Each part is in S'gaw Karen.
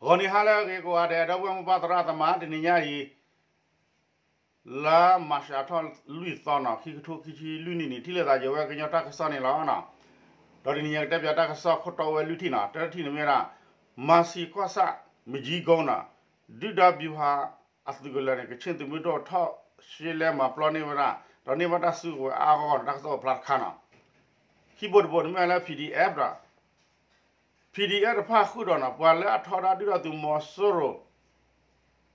ဂီၤနံၤဟါလၢအဂ့ၤကိးဂၤဒဲး ဒီပုၢ်ဝဲၢ်မိၢ်ပၢ်သရၣ်သမါ တနံၤညါအံၤ လါမၤရှးထီၣ်လွံၢ်သီနီၤ ခံကထိခံဆံလွံၢ်နံၣ်န့ၣ် ထံၣ်လိာ်သးယဝဲကညီတၢ်ကစီၣ်န့ၣ်လီၤ. ဒီးတနံၤညါကတဲပၠးတၢ်ကစီၣ်ခိၣ်တီအိၣ်ဝဲလွံၢ်ထံၣ်နီၤ တထံၣ်န့ၣ်မ့ၢ်ဒၣ် မၤစံၤကီၢ်ဆၣ် မကၠံကိနီၤ ဒုၣ်ဒါဗျူဟာအသုးကလၢၤန့ၣ် ကချ့ၣ်သုးမုၢ်ဒိၣ်ထီၣ်ရှဲလဲမၤပျီန့ၢ်ဝဲဒၣ် ဒီးန့ၢ်ဘၣ်တၢ်စုကဝဲၤအါအါဂီၢ်ဂီၢ်န့ၣ် တၢ်ကစီၣ်ပာ်ဖျါတခါနီၤ. ခံဘိတဘိန့ၣ်မ့ၢ်လၢ P D F ဒီး P D F တဖၣ်ဃုာ်ဒီးနီၤ ပှၤလၢအထီဒါဒုၣ်ဒါသုးမီၤစိရိၤ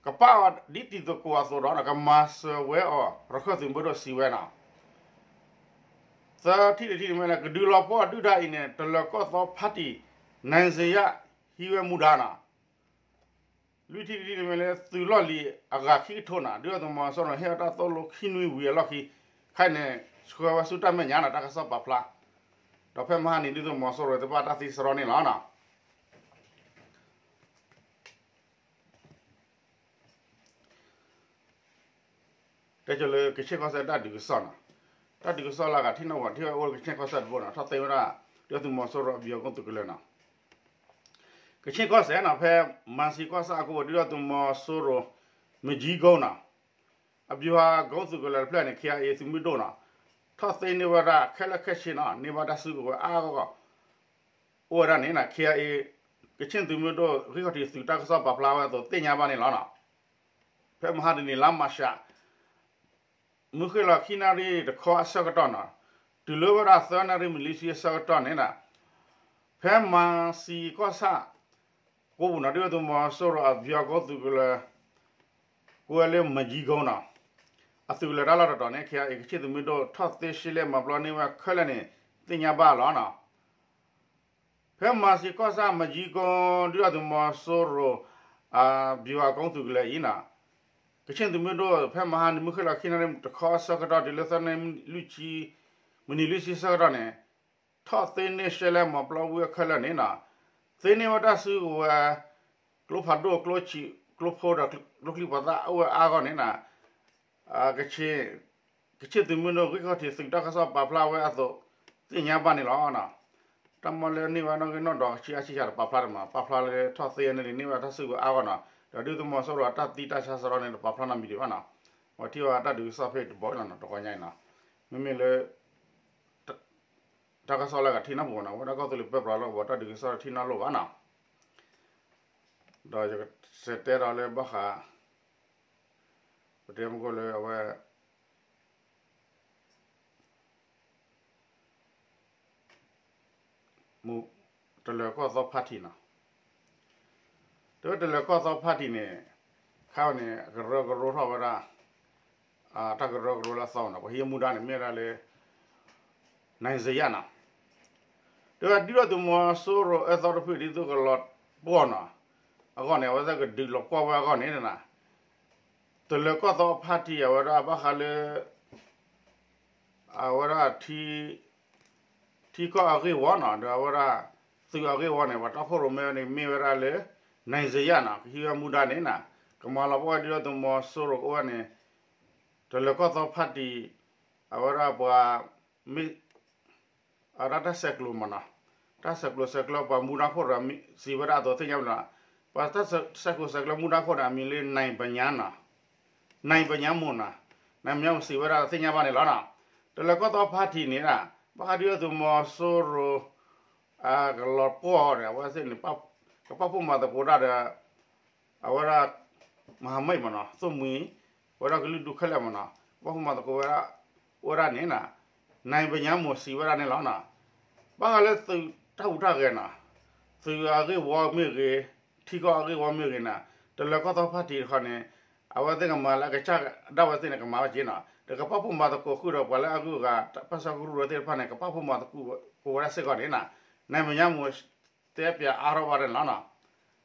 ကပာ်အီၤဒ်တံၤသကိးအသိးဒီး ကမၤစၢၤဝဲအီၤ ရခၢၣ်သုးမုၢ်ဒိၣ်စံးဝဲနီၤ. သၢထံၣ်တထံၣ်န့ၣ်မ့ၢ်လၢ ကဒုးလီၤပှီၢ်ဒုၣ်ဒါအံၤန့ၣ် တလၢၤကီၢ်သီဖါတံၣ် နံစယၣ် ဟံးဝဲမူဒါနီၤ. လွံၢ်ထံၣ်တထံၣ်န့ၣ်မ့ၢ်လၢ သုးလီၢ်လံၤအဂၤခံကထိနီၤ ဒုၣ်ဒါသုးမီၤစိရိၤဟ့ၣ်အီၤတၢ်သိၣ်လိခံနွံဝံၤအလီၢ်ခံ ခဲအံၤန့ၣ် ဆှၢဝဲဆူတၢ်မဲာ်ညါနီၤ တၢ်ကစီၣ်ပာ်ဖျါ ဒီးဖဲမဟါန့ၣ် ဒုၣ်ဒါသုးမီၤစိရိၤသ့ၣ်တဖၣ်တၢ်သံစရီန့ၣ်လီၤနီၤ. တဲကၠီလၢကဆ့ၣ်ကီၢ်စဲၣ်တၢ်ဒုးကစီၣ်နီၤ, တၢ်ဒုးကစီၣ်လၢအဂၤထံၣ်နီၣ်ဝဲ ထံၣ်ဝဲအိၣ်လၢကဆ့ၣ်ကီၢ်စဲၣ်တဘိနီၤ ထီၣ်သ့ဝဲဒၣ် ဒုၣ်ဒါသုးမီၤစိရိၤအဘျီၣ်ကိသုးကလၢၤနီၤ, ကဆ့ၣ်ကီၢ်စဲၣ်နီၤ ဖဲမၤစံၤကီၢ်ဆၣ်အကဝဲၤ ဒုၣ်ဒါသုးမီၤစိရိၤ မကၠံကိနီၤ အဘျီၣ်ကိသုးကလၢၤတဖျၢၣ်န့ၣ် KIA သုးမုၢ်ဒိၣ်နီၤ ထီၣ်သ့န့ၢ်ဝဲဒၣ်ခဲလၢာ်ခဲဆ့နီၤ န့ၢ်ဘၣ်တၢ်စုကဝဲၤအါအါဂီၢ်ဂီၢ် အိၣ်ဝဲဒၣ်န့ၣ် KIA ကဆ့ၣ်သုးမုၢ်ဒိၣ်ဂံၢ်ခီၣ်ထံးသုးတၢ်ကစီၣ်ပာ်ဖျါဝဲအသိးသ့ၣ်ညါဘၣ်န့ၣ်လီၤနီၤ. ဖဲမဟါတနံၤလါမၤရှး မုၢ်ဃ့ၢ်လီၤခံနၣ်ရံၣ်တခီအဆၢကတီၢ်နီၤ, တုၤလၢဝဲဒၣ်သၢနၣ်ရံၣ်မံးနံးလွံၢ်ဆံအဆၢကတီၢ်န့ၣ်နီၤ, ဖဲမၤစံၤကီၢ်ဆၣ် ကိပူၤနီၤ ဒုၣ်ဒါသုးမီၤစိရိၤအဘျီၣ်ကိသုးကလၢၤ ကိးဝဲလၢမကၠံကိနီၤ, အသုးကလၢၤတၢ်လီၢ်တတီၤန့ၣ် KIA ကဆ့ၣ်သုးမုၢ်ဒိၣ်ထီၣ်သ့ရှဲလဲၣ်မၤပျီန့ၢ်ဝဲခဲလၢာ်န့ၣ် သ့ၣ်ညါဘၣ်လီၤနီၤ. ဖဲမၤစံၤကီၢ်ဆၣ်မကၠံကိ ဒုၣ်ဒါသုးမီၤစိရိၤ အဘျီၣ်ကိသုးကလၢၤအံၤနီၤ, ကဆ့ၣ်သုးမုၢ်ဒိၣ်ဖဲမဟါန့ၣ် မုၢ်ဃ့ၢ်လီၤခံနၣ်ရံၣ်တခီအဆၢကတီၢ်တုၤလၢသၢနၣ်ရံၣ်လွံၢ်ဆံ မံးနံးလွံၢ်ဆံအဆၢကတီၢ်န့ၣ် ထီၣ်သ့န့ၢ်ရှဲလဲၣ်မၤပျီဝံၤခဲလၢာ်န့ၣ်နီၤ, သ့န့ၢ်ဝဲတၢ်စုကဝဲၤ ကျိဖးဒိၣ် ကျိဆံး ကျိဖိဒီးကျိချံမျိာ်သၣ်အိၣ်ဝဲအါဂီၢ်န့ၣ်နီၤ, ကဆ့ၣ်သုးမုၢ်ဒိၣ်ဂံၢ်ခီၣ်ထံးသုးတၢ်ကစီၣ်ပာ်ဖျါဝဲအသိး သ့ၣ်ညါဘၣ်န့ၣ်လီၤ. တၢ်မီၢ်လၢန့ၢ်ဝဲနီၣ်ဂံၢ်နီၣ်ဒွးကဆံးအါဆံးဆးတပာ်ဖျါတမး ပာ်ဖျါလၢထီၣ်သ့န့ၢ်န့ၢ်ဝဲတၢ်စုကဝဲၤအါဂီၢ်နီၤ, ဒီးဒုၣ်ဒါသုးမီၤစိရိၤအတၢ်သံတၢ်ဆါစရီန့ၣ် တပာ်ဖျါနီတမံၤဒံးဘၣ်နီၤ, ပထံၣ်ဝဲတၢ်ဒုးကစီၣ်ဖဲတဘီနီၤ တဂီၤညါအံၤနီၤ, မ့မ့ၢ်လၢ တၢ်ကစီၣ်လၢအဂၤထံၣ်နီၣ်ပူၤနီၤ ဝဲဒၣ်ကီၢ်သူလ့ၤပၢပြးလီၢ်ကဝီၤတၢ်ဒုးကစီၣ်ထံၣ်နီၣ်လိၣ်ဘၣ်နီၤ, ဒီးယကစံးတဲဒီးလၢဘၣ်ဃး ပတဲမ့ၢ်ကိၣ်လၢအဝဲ တလၢၤကီၢ်သီဖါတံၣ်နီၤ, တဲဝဲတလၢၤကီၢ်သီဖါတံၣ်န့ၣ် ခါဝဲန့ၣ် ကရၢကရိထီၣ်ဝဲဒၣ် တၢ်ကရၢကရိလၢအသီနီၤ ပှၤဟံးမူဒါန့ၣ် မ့ၢ်ဝဲဒၣ်လၢ နံစယၣ်နီၤ, တဲဝဲဒုၣ်ဒါသုးမီၤစိရိၤအၢသီတဖုဒ်သိးကလီၤပှီၢ်နီၤ, အဂီၢ်န့ၣ် အဝဲသ့ၣ်ကဒုးလီၤပှီၢ်ဝဲအဂီၢ်န့ၣ် တလၢၤကီၢ်သီဖါတံၣ် အဝဲဒၣ်ဘၣ်ဃးလၢ အဝဲဒၣ် ထံကီၢ်အဂ့ၢ်ဝီနီၤ ဒီးအဝဲဒၣ် သုးအဂ့ၢ်ဝီန့ၣ် ပှၤတီခိၣ်ရိၣ်မဲန့ၣ် မ့ၢ်ဝဲဒၣ်လၢ နံစယၣ်နီၤ ကဟံးဝဲမူဒါန့ၣ်နီၤ ကမၤလီၤပှီၢ်ဝဲဒုၣ်ဒါသုးမီၤစိရိၤကအိၣ်ဝဲန့ၣ် တလၢၤကီၢ်သီဖါတံၣ် အဝဲဒၣ်ပှၤ မ့ၢ် အဝဲဒၣ်တၢ်ဆဲးကျိးမးနီၤ, တၢ်ဆဲးကျိးဆဲးကျၢပှၤမူဒါခိၣ်ဒီး စံးဝဲဒၣ်အသိးသ့ၣ်ညါဘၣ်နီၤ, ပှၤတၢ်ဆဲးကျိးဆဲးကျၢမူဒါခိၣ်ဒီးအမံၤလၢ နံပညါနီၤ, နံပညါမူနီၤ, နံပညါမူစံးဝဲဒၣ်သ့ၣ်ညါဘၣ်န့ၣ်လီၤနီၤ, တလၢၤကီၢ်သီဖါတံၣ်န့ၣ် ဘၣ်ဃးဒုၣ်ဒါသုးမီၤစိရိၤ ကလီၤပှီၢ်န့ၣ် အဝဲသ့ၣ်န့ၣ် ကပာ်ဖှိၣ်မၤသကိးတၢ်ဒီး အဝဲဒၣ် မဟာမိတ်မးနီၤ သိၣ်မှံၤ ဝဲဒၣ်ကလုာ်ဒူၣ်ခဲလၢာ်မးနီၤ ကပာ်ဖှိၣ်မၤသကိးဝဲဒၣ် အိၣ်ဝဲဒၣ်န့ၣ်နီၤ နံပညါမူစံးဝဲဒၣ်န့ၣ်လီၤနီၤ, ဘၣ်ဃးလၢသုးတၢ်ဟူးတၢ်ဂဲၤနီၤ သုးအဂ့ၢ်ဝီမ့ၢ်ဂ့ၤ ထံကီၢ်အဂ့ၢ်ဝီမ့ၢ်ဂ့ၤနီၤ တလၢၤကီၢ်သီဖါတံၣ်တခီန့ၣ် အဝဲသ့ၣ်ကမၤလၢအကစၢ်ဒၣ်ဝဲသ့ၣ်န့ၣ် ကမၤဝဲက့ၤနီၤ ဒီးကပာ်ဖှိၣ်မၤသကိးဃုာ်ဒီးပှၤလၢအဂုၤအဂၤ တၢ်ပၢဆှၢကရူၢ်သ့ၣ်တဖၣ်န့ၣ် ကပာ်ဖှိၣ်မၤသကိးဝဲဒၣ်စ့ၢ်ကီးန့ၣ်နီၤ နံပညါမူ တဲပၠးအါထီၣ်ဘၣ်န့ၣ်လီၤနီၤ,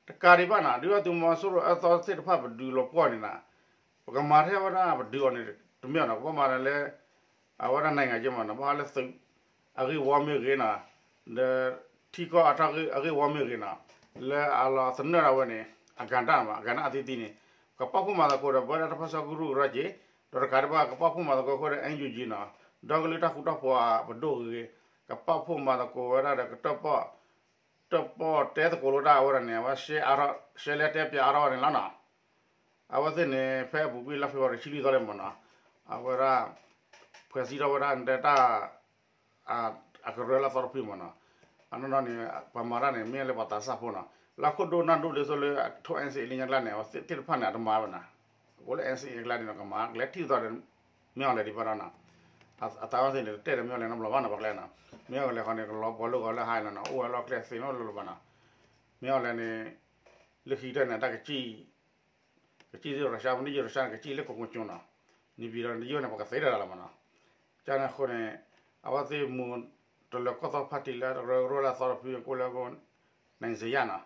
တကးဒံးဘၣ်နီၤ ဒုၣ်ဒါသုးမီၤစိရိၤအၢသီသ့ၣ်တဖၣ်ပဒုးလီၤပှီၢ်န့ၣ်နီၤ ပကမၤထဲဝဲဒၣ်ပဒုးအီၤန့ၣ် တမ့ၢ်နီၤ ကဘၣ်မၤဒၣ်လၢ အဝဲဒၣ်နံပညါမူနီၤ ဘၣ်ဃးလၢသုးအဂ့ၢ်ဝီမ့ၢ်ဂ့ၤနီၤ ဒီးထံကီၢ်အတၢ်ဂ့ၢ်ဝီမ့ၢ်ဂ့ၤနီၤ လၢအလီၤသနၢၣ်ဒၣ်ဝဲန့ၣ် အကၤတၢ်မး အကၤတၢ်အသံသံန့ၣ် ကပာ်ဖှိၣ်မၤသကိးဒီးပဝဲဒၣ်တၢ်ပၢဆှၢကရူၢ်ကရၢက့ၤ ဒီးတကးဒံးဘၣ်ကပာ်ဖှိၣ်မၤသကိးဃုာ်ဒီး NUG နီၤ ဒီကလုာ်တၢ်ဃူတၢ်ဖိးပဒိၣ်ဂ့ၤဂ့ၤ ကပာ်ဖှိၣ်မၤသကိးဝဲဒၣ်ဒီးကတၢၢ်ပီၣ် တပီၣ်တဲသကိးလိာ်တၢ်အဝဲဒၣ်န့ၣ် အဝဲရှဲအါထီၣ် ရှဲလဲတဲပၠးအါထီၣ်ဝဲန့ၣ်လီၤနီၤ. အဝဲသ့ၣ်န့ၣ် ဖဲအပူၤကွံာ်လါဖ့ၤဘြူၤအါရံၤ တဆံလွံၢ်သီလံမ့ၢ်နီၤ, အဝဲဒၣ် ဖှဲးစံးထီၣ်ဝဲဒၣ်တၢ် အကရၢလၢအသီတဖုမ့ၢ်နီၤ. အနီၢ်နီၢ်န့ၣ် ပှၤမၤတၢ်န့ၣ် မ့ၢ်လၢပှၤသးစၢ်ဖိနီၤ, လၢခိၣ်ဒိၣ်နၢ်ဒိၣ်ဒ်သိးလၢအထိၣ် NCA လၢညါကျါန့ၣ် အဝဲသ့ၣ်တဖၣ်န့ၣ် အတမၤဘၣ်နီၤ. အဃိလၢ NCA အကျါန့ၣ်ဒီး ကမၤကျဲထံၣ်သီဒီး မ့ၢ်အီၤလဲၤဒံးဘၣ်ဒီးနီၤ, အသးဝဲသ့ၣ်န့ၣ် တတဲာ်ဒီးမ့ၢ်အီၤလဲၤနီတဘျီဘၣ်နီၤ ပှၤကျဲနီၤ, မ့ၢ်အီၤလဲၤဃီန့ၣ် ကလီၤပှီၢ်လိာ်ဂီၤလၢဟါနီၤနီၤ, အိၣ်ဝဲလီၢ်ကျဲသ့ၣ်နီတဘျီဘၣ်နီၤ. မ့ၢ်အီၤလဲၤန့ၣ် လၢခံကတၢၢ်န့ၣ် တၢ်ကစံၣ် ကစံၣ်သ့ၣ် Russia မ့ၢ်တယိၣ် Russia န့ၣ် ကစံၣ်လၢကီၢ်ကိကၠိနီၤ, န့ၣ်ပံၤဒီးတယိၣ်န့ၣ် ပှၤကသ့တၢ်လီၤမ့ၢ်နီၤ. ကန့ၣ်အဃိန့ၣ် အဝဲသ့ၣ်မူ တလၢၤကီၢ်သီဖါတံၣ်လၢတရၢကရိလၢအသီတဖုအကိၣ်လၢအကိၣ် နံၤစ့ယါနီၤ,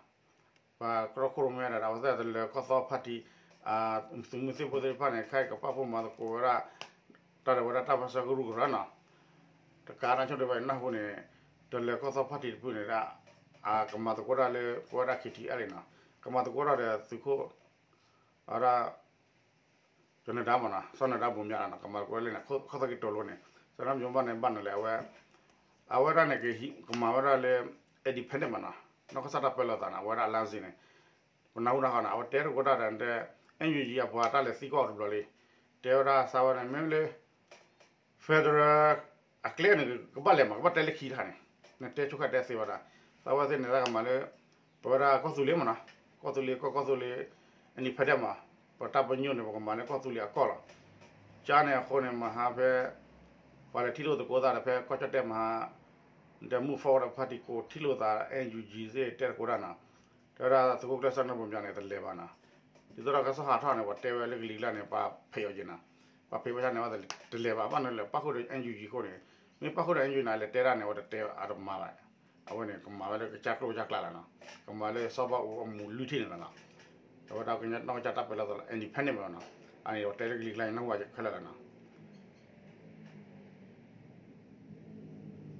ပှၤကရၢခိၣ်ရိၣ်မဲဒၣ် အဝဲသ့ၣ်တလၢၤကီၢ်သီဖါတံၣ် သုးမုၢ်သံၣ်ဘိသ့ၣ်တဖၣ်န့ၣ် ခဲအံၤကပာ်ဖှိၣ်မၤသကိးဝဲဒၣ် တၢ်ဒၣ်ဝဲဒၣ်တၢ်ပၢဆှၢကရူၢ်ကရၢနီၤ. တကးတၢ်ဆိၣ်ဒၣ်ဝဲနၢ်ဟူန့ၣ် တလၢၤကီၢ်သီဖါတံၣ်တဖုန့ၣ်ဒၣ် ကမၤသကိးတၢ်လၢပဝဲဒၣ် KTLA နီၤ, ကမၤသကိးတၢ်ဒီးသုးခိၣ် အဝဲဒၣ် ကနဒါမ့ၢ်နီၤ, စီၤနဒါဘိၣ်မၠးနီၤ, ကမၤသကိးလၢန့ၣ် ခိၣ်သီက့ၤတိၤလိန့ၣ် စီၤနဒါဘိၣ်မၠးန့ၣ် ဘၣ်နုၤလဲၣ် အဝဲ အဝဲဒၣ်န့ၣ် ကမၤဝဲဒၣ်လၢ independent မ့ၢ်နီၤ, နီၢ်ကစၢ်တၢ်ပၢလီၤသးန့ၣ် အဝဲဒၣ်အလါစ့န့ၣ် ပနၢ်ဟူနၢ်ဟီန့ၣ် အဝဲတဲသကိးတၢ်ဒီး NUG အပှၤတၢ်လဲၤသံကွၢ်အီၤတဘျီလံ, တဲဝဲဒၣ်သးဝဲန့ၣ် မ့မ့ၢ်လၢ federal အကျဲန့ၣ် ကဘၣ်လဲၤမး ကဘၣ်တဲလၢခံတခါန့ၣ်, နတဲဆိၣ်ဃဲတဲသ့ဝဲဒၣ်, သးဝဲသ့ၣ်န့ၣ် ကမၤလၢ ပဝဲဒၣ်ကီၢ်သူလ့ၤမ့ၢ်နီၤ, ကီၢ်သူလ့ၤကီၢ် ကီၢ်သူလ့ၤ independent မး, ပတၢ်ပညိၣ်န့ၣ် ပကမၤလၢကီၢ်သူလ့ၤအကီၢ်လီၤ. ကန့ၣ်အဃိန့ၣ် မဟါဖဲ ပှၤလဲၤထံၣ်လိာ်သကိးသးဒီး ဖဲကီၢ်ကၠီၣ်တဲၣ်မဟါ ဒီး Move Forward ဒီး ဖါတံၣ်ကိးထံၣ်လိာ်သး NUG သ့ၣ်တဲသကိးတၢ်နီၤ, တဲဝဲဒၣ်သုးခိၣ်ကျၢၢ်စီၤနဒါဘိၣ်မၠးန့ၣ် တလဲၤဘၣ်နီၤ, ဒ်သိးဒီးကစီၣ်ဟးထီၣ်န့ၣ် ပှၤတဲဝဲလၢကလံၤကျါန့ၣ် ပှၤဖံးအီၤက့ၤနီၤ, ပှၤဖံးဝဲဒၣ်န့ၣ် အဝဲတလဲၤဘၣ် ဘၣ်နုၤလဲၣ် ပၣ်ဃုာ်ဒီး NUG အဃိန့ၣ်, မ့ၢ်ပၣ်ဃုာ်ဒီး NUG န့ၣ် လဲၤတဲဒၣ်န့ၣ် အဝဲတတဲအတမၤဘၣ်, အဝဲန့ၣ် ကမၤဝဲလၢကစၢ်ကျိၣ်ကစၢ်ကျဲလီၤနီၤ, ကမၤလၢစီၤဘၣ်အူအမူလွံၢ်ထံၣ်န့ၣ်လီၤနီၤ, အဝဲဒၣ်ကညီနီၢ်ကစၢ်တၢ်ပၢလီၤသးလီၤ independent မ့ၢ်လီၤနီၤ, အန့ၣ် ပှၤတဲလၢကလံၤကျါန့ၣ် နၢ်ဟူဝဲခဲလၢာ်လီၤနီၤ.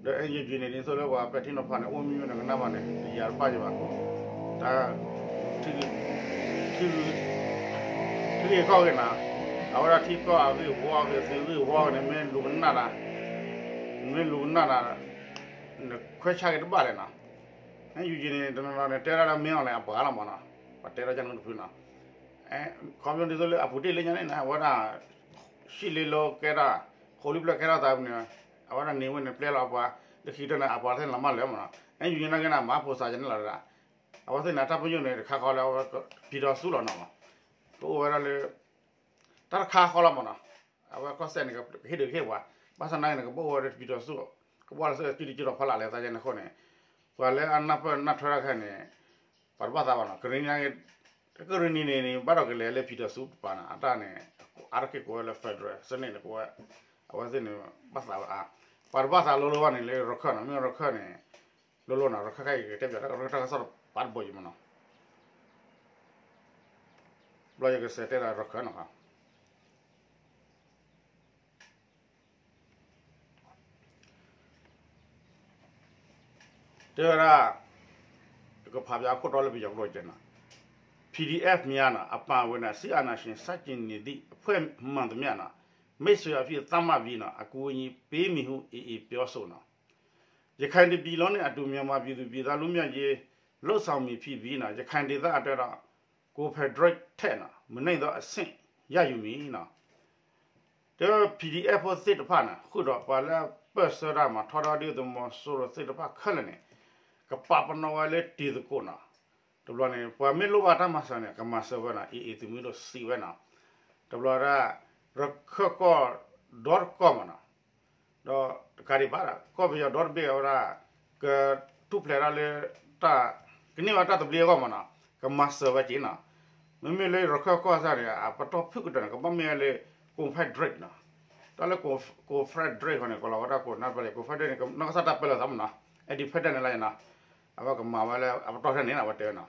ဒီး NUG န့ၣ် ဒ်သိးလၢပှၤပဲာ်ထံနီၤဖးန့ၣ် အိၣ်မံမ့ၢ်နကနၣ်ဘၣ်န့ၣ် ယၤတဘၣ်ယဘၣ်, တၢ် ထံ ထံဂ့ၢ်ကီၢ်ဂ့ၢ်နီၤ, အဝဲဒၣ်ထံကီၢ်အဂ့ၢ်ဝီဂ့ၢ် သုးဂ့ၢ်ဝီဂ့ၢ်န့ၣ် မ့ၢ်လူၤကနၣ်တၢ်, မ့ၢ်လူၤကနၣ်တၢ် နခွဲးဆါက့ၤတဘၣ်လဲၣ်နီၤ, NUG န့ၣ် တနီၤနီၤန့ၣ် တဲဒၣ်လၢ မ့ၢ်အီၤလဲၣ် အပှၤလီၤမ့ၢ်နီၤ, ပှၤတဲဒၣ်ကန့ၣ်တဖုနီၤ, ခီဖျိဒ်သိးလၢအပူၤတ့ၢ်လၢညါန့ၣ်နီၤ အဝဲဒၣ် ဟံၣ်လ့လီၤကဲတၢ်, ဃိးလံပျၢၢ်ကဲထီၣ်သးန့ၣ်, အဝဲဒၣ်န့ၣ်ဝဲန့ၣ် ပျဲလီၤအပှၤ, လၢခံကတၢၢ်န့ၣ် အပှၤသ့ၣ်န့ၣ်လီၤမၢ်လၢာ်မ့ၢ်နီၤ, NUG နာ်က့န့ၣ် မၤဖိစးယဲန့ၣ်လီၤဒၣ်, အဝဲသ့ၣ်န့ၣ် အတၢ်ပညိၣ်န့ၣ် တခါဃီလၢအဝဲ ပျံၤတီၤဆူလီၤနီၤမး, ကအိၣ်ဝဲဒၣ်လၢ တၢ်တခါဃီလီၤမ့ၢ်နီၤ, အဝဲကီၢ်စဲၣ်န့ၣ် ကဟ့ၣ်ဒုးကဟ့ၣ်ပှၤ, ဘၣ်ဆၣ်နာ်က့န့ၣ် ကဘၣ်အိၣ်ဝဲဒၣ်ပျံၤတီၤဆူ, ကဘၣ်လီၤဆူကံၢ်တကံၢ်ထီၣ်ဖီလာ်လဲၤသးယဲန့ၣ်အဃိန့ၣ်, ပှၤလၢအနၢ်ပၢၢ်နၢ်ထွဲတၢ်ခဲအံၤန့ၣ် ပှၤတဘၣ်သးဘၣ်နီၤ, ကရ့ၣ်နံၤန့ၣ် ကရ့ၣ်နံၤန့ၣ် ဘၣ်ဒီးကလဲၤလၢပျံၤတီၤဆူတပၤနီၤ, အတၢ်န့ၣ် အါတက့ၢ်ကိးဝဲလၢ federal စနစ်န့ၣ် ကိးဝဲ, အဝဲသ့ၣ်န့ၣ် ဘၣ်သးအါ, ပှၤတဘၣ်သးလိၤလိၤဘၣ်န့ၣ်လၢရခၢၣ်နီၤ, မ့ၢ်ရခၢၣ်န့ၣ် လိၤလိၤနီၤ, ရခၢၣ်ခဲအံၤကတဲပၠးတၢ်ကရၢတၢ်ကစီၣ်တပၤတဘိယူၢ်မ့ၢ်နီၤ, ဘျီယကစးတဲဒၣ်ရခၢၣ်နီၤ, တဲဝဲဒၣ် ကဖးပၠးခိၣ်တီလၢပယီၤကျိာ်ကဲနီၤ, PDF များ အပါအဝင် စစ်အာဏာရှင်ဆန့်ကျင်နေသည့် အဖွဲ့မှန်သမျှ မိတ်ဆွေအဖြစ် သတ်မှတ်ပြီး အကူအညီပေးမည်ဟု AA ပြောဆို ရခိုင်တစ်ပြည်လုံးနဲ့အတူ မြန်မာပြည်သူ့ပြည်သားလွတ်မြောက်ရေး လုပ်ဆောင်မည်ဖြစ်ပြီး ရခိုင်ဒေသအတွက်တော့ confederate ထက် မနိမ့်သောအဆင့် ရယူမည် တဲ PDF ဖိသ့ၣ်တဖၣ်န့ၣ် ဃုာ်ဒီးပှၤလၢပၢၢ်ဆၢတၢ်မၤထီဒါဒုးသုးမီၤစိရိၤသ့ၣ်တဖၣ်ခဲလၢာ်န့ၣ် ကပာ်ပနီၣ်ဝဲလၢတံၤသကိးနီၤ, တဘျီန့ၣ် ပှၤမ့ၢ်လိၣ်ဘၣ်တၢ်မၤစၢၤန့ၣ် ကမၤစၢၤဝဲနီၤ, AA သုးမုၢ်ဒိၣ်စံးဝဲနီၤ, တဘျီဒၣ် ရခၢၣ်ကီၢ်ဒီတကီၢ်မးနီၤ, ဒီးတကးဒံးဘၣ် ကီၢ်ပယီၤဒီတဘ့ၣ်အဝဲဒၣ် ကထူၣ်ဖျဲးဒၣ်လၢ တၢ် ကန့ၢ်ဘၣ်တၢ်သဘျ့အဂီၢ်မးနီၤ ကမၤစၢၤဝဲက့ၤနီၤ, မ့မ့ၢ်လၢရခၢၣ်ကီၢ်စၢ်န့ၣ် အပတီၢ်ဖုၣ်ကတၢၢ်န့ၣ် ကဘၣ်မ့ၢ်ဝဲလၢ confederate နီၤ, တၢ်လၢ confederate ဃီန့ၣ် ကလီၤဝဲဒၣ်ကိးနၢ်ပၢၢ်လၢ confederate န့ၣ် နီၢ်ကစၢ်တၢ်ပၢလီၤသးမးနီၤ independent န့ၣ်လီၤနီၤ, အဝဲကမၤဝဲလၢအပတီၢ်ထဲန့ၣ် အဝဲတဲဝဲနီၤ,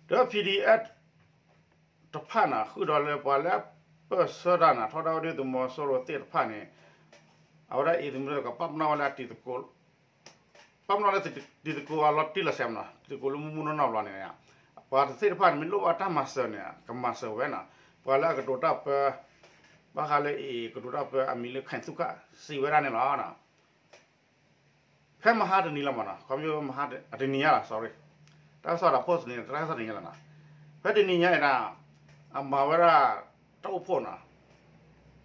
ဒီး PDF တဖၣ်န့ၣ် ဃုာ်ဒီးလၢပှၤလၢပၢၢ်ဆၢတၢ်န့ၣ် ထီဒါဝဲဒၣ်သုးမီၤစိရိၤသ့ၣ်တဖၣ်န့ၣ် အဝဲဒၣ် အံၤသုးမုၢ်ဒိၣ်ကပာ်ပနီၣ်ဝဲလၢတံၤသကိး ပာ်ပနီၣ်လၢတံၤသကိးအလီၤတံၢ်လီၤဆဲးမးနီၤ တံၤသကိးလၢမုၢ်မုၢ်နီၢ်နီၢ်ဘျီန့ၣ် ပှၤသ့ၣ်တဖၣ်န့ၣ် မ့ၢ်လိၣ်ဘၣ်တၢ်မၤစၢၤန့ၣ် ကမၤစၢၤဝဲနီၤ ပှၤလၢအကတိၤတၢ်ပၢ ဘၣ်ဃးလၢအံၤကတိၤတၢ်ပၢအမံၤလၢ ခိုင်သုခ စံးဝဲဒၣ်န့ၣ်လီၤ. ဖဲမဟါတနံၤလီၤမ့ၢ်နီၤ, ခီဖျိမဟါတနံၤညါလီၤ sorry, တၢ်ကစီၣ်ဒီး post န့ၣ် တၢ်ကစီၣ်တနံၤညါလီၤနီၤ, ဖဲတနံၤညါအံၤဒၣ် အမၤဝဲဒၣ် တၢ်အိၣ်ဖှိၣ်နီၤ,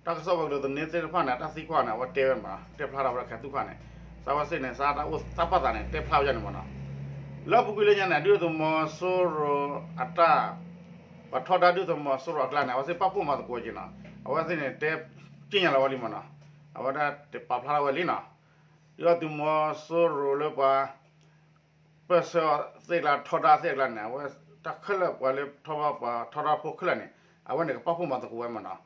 တၢ်ကစီၣ်ပှၤကလုာ်သန့သ့ၣ်တဖၣ်န့ၣ် တၢ်သံကွၢ်န့ၣ် အဝဲတဲဝဲမ့ၢ်နီၤ, တဲဖျါထီၣ်ဝဲဒၣ်ခဲသူၣ်ခါန့ၣ်, စးဝဲသ့ၣ်န့ၣ် စးတၢ်အိၣ်တၢ်ပာ်သးန့ၣ် တဲဖျါဝဲဒၣ်န့ၣ်မ့ၢ်နီၤ, လၢအပူၤကွံာ်လၢညါန့ၣ် ဒုၣ်ဒါသုးမီၤစိရိၤအတၢ် ပှၤထီဒါဒုၣ်ဒါသုးမီၤစိရိၤအကျါန့ၣ် အဝဲသ့ၣ်ပာ်ဖှိၣ်မၤသကိးက့ၤနီၤ, အဝဲသ့ၣ်န့ၣ် တဲက့ညါလီၤဝဲလံမ့ၢ်နီၤ, အဝဲဒၣ်တပာ်ဖျါထီၣ်ဝဲလံနီၤ, ဒုၣ်ဒါသုးမီၤစိရိၤလၢပှၤ ပၢၢ်ဆၢအီၤသ့ၣ်အကျါ ထီဒါသ့ၣ်အကျါန့ၣ် အဝဲတၢ်ခဲလၢာ်ပှၤလၢထီဒါပှၤထီဒါဖိခဲလၢာ်န့ၣ် အဝဲန့ၣ်ကပာ်ဖှိၣ်မၤသကိးဝဲမ့ၢ်နီၤ,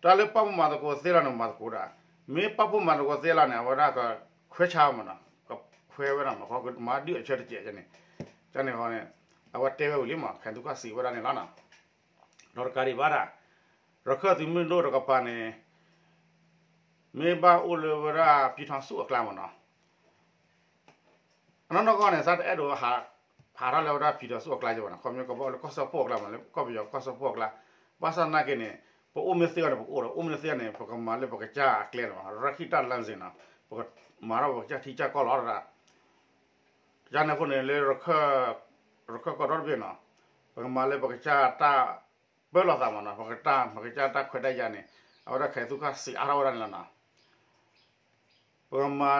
တၢ်လၢပာ်ဖှိၣ်မၤသကိးသ့လီၤန့ၣ် မၤသကိးဒၣ်, မ့ၢ်ပာ်ဖှိၣ်မၤသကိးသ့လီၤန့ၣ် အဝဲဒၣ်ကခွဲးဆါမ့ၢ်နီၤ, ကခွဲးဝဲဒၣ်မ့ၢ် ကမၤဒုၣ်အဆၢတစဲးန့ၣ်, န့ၣ်ဃီန့ၣ် အဝဲတဲဝဲဝံၤလံမ့ၢ် ခဲသူၣ်ခါစံးဝဲဒၣ်န့ၣ်လီၤနီၤ, ဒီးတကးဒံးဘၣ်ဒၣ် ရခၢၣ်သုးမုၢ်ဒိၣ်တကပၤန့ၣ် မ့ၢ်ဘၣ်အိၣ်လၢဝဲဒၣ် ပြည်ထောင်စု အကျါမ့ၢ်နီၤ, အနီၢ်နီၢ်ကီၢ်န့ၣ် သးတအဲၣ်ဒိးဟးထီၣ်လၢဝဲဒၣ် ပြည်ထောင်စု အကျါက့ဘၣ်နီၤ, ခီဖျိကဘၣ်အိၣ်လၢကီၢ်စၢဖှိၣ်အကျါမ့ၢ် လၢကီၢ်ပယီၤကီၢ်စၢဖှိၣ်အကျါ, ဘၣ်ဆၣ်သနာ်က့န့ၣ် ပအိၣ်မ့ၢ်သ့အီၤန့ၣ် ပကအိၣ်ဒီး အိၣ်မ့ၢ်သ့အီၤန့ၣ် ပကမၤလၢပကစၢ်အကျဲလီၤ, ရခၢၣ်တၢ်လမ်းစဉ်နီၤ, ပကမၤထီၣ်ပကစၢ်ထံကစၢ်ကီၢ်လီၤတဒၣ်, ကန့ၣ်အဃိန့ၣ် လၢ ရခၢၣ်ကီၢ်ဒီတဘ့ၣ်နီၤ, ပကမၤလၢပကစၢ်တၢ်ပၢလီၤသးမ့ၢ်နီၤ, ပကတၢ် ပကစၢ်တၢ်ခွဲးတၢ်ယာ်န့ၣ် အဝဲဒၣ်ခဲသူၣ်ခါစံးအါထီၣ်ဝဲဒၣ်န့ၣ်လီၤနီၤ, ပကမၤ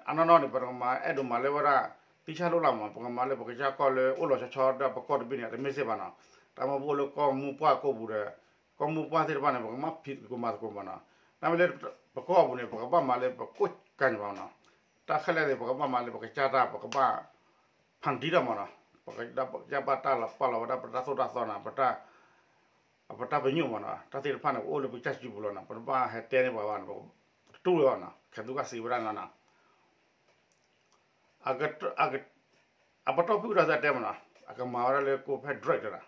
အနီၢ်နီၢ်န့ၣ် ပကမၤအဲၣ်ဒိးမၤလၢဝဲဒၣ် သံဆၣ်လိၣ်လၢ်မ့ၢ် ပကမၤလၢပကစၢ်ကီၢ်လၢအိၣ်လီၤဆီဆီဒီးပကီၢ်တဘ့ၣ်န့ၣ် တမ့ၢ်စ့ၢ်ဘၣ်နီၤ, တၢ်မ့ၢ်ပအိၣ်လၢကီၢ်မိၢ်ပှၢ်ကိးပူၤဒီး ကီၢ်မိၢ်ပှၢ်သ့ၣ်တဖၣ်န့ၣ် ပကမၤဖံးသကိးမၤသကိးမ့ၢ်နီၤ, တၢ်မ့ၢ်လၢပကီၢ်ပူၤန့ၣ် ပကဘၣ်မၤလၢပကိၢ်ကၤန့ၣ်ဘၣ်နီၤ, တၢ်ခဲလၢာ်န့ၣ် ပကဘၣ်မၤလၢပကစၢ်တၢ် ပကဘၣ် ဖန်တီးတၢ်မ့ၢ်နီၤ, ပကဘၣ်ပာ်လီၤဝဲဒၣ်ပတၢ်သိၣ်တၢ်သီနီၤ, ပတၢ် ပတၢ်ပညိၣ်မ့ၢ်နီၤ, တၢ်သ့ၣ်တဖၣ်န့ၣ် ပအိၣ်လၢပကစၢ်စုပူၤလီၤနီၤ, ပတဘၣ်ဟဲတဲန့ၢ်ပှၤဘၣ်နီၤ, ပတတူၢ်ဝဲဘၣ်နီၤ, ခဲသူၣ်ခါစံးဝဲဒၣ်န့ၣ်လီၤနီၤ, အပတီၢ်ဖုၣ်ကဒီးသးတဲမ့ၢ်နီၤ, အကမၤဝဲဒၣ်လၢကိးဖဲ drug တဒၣ်,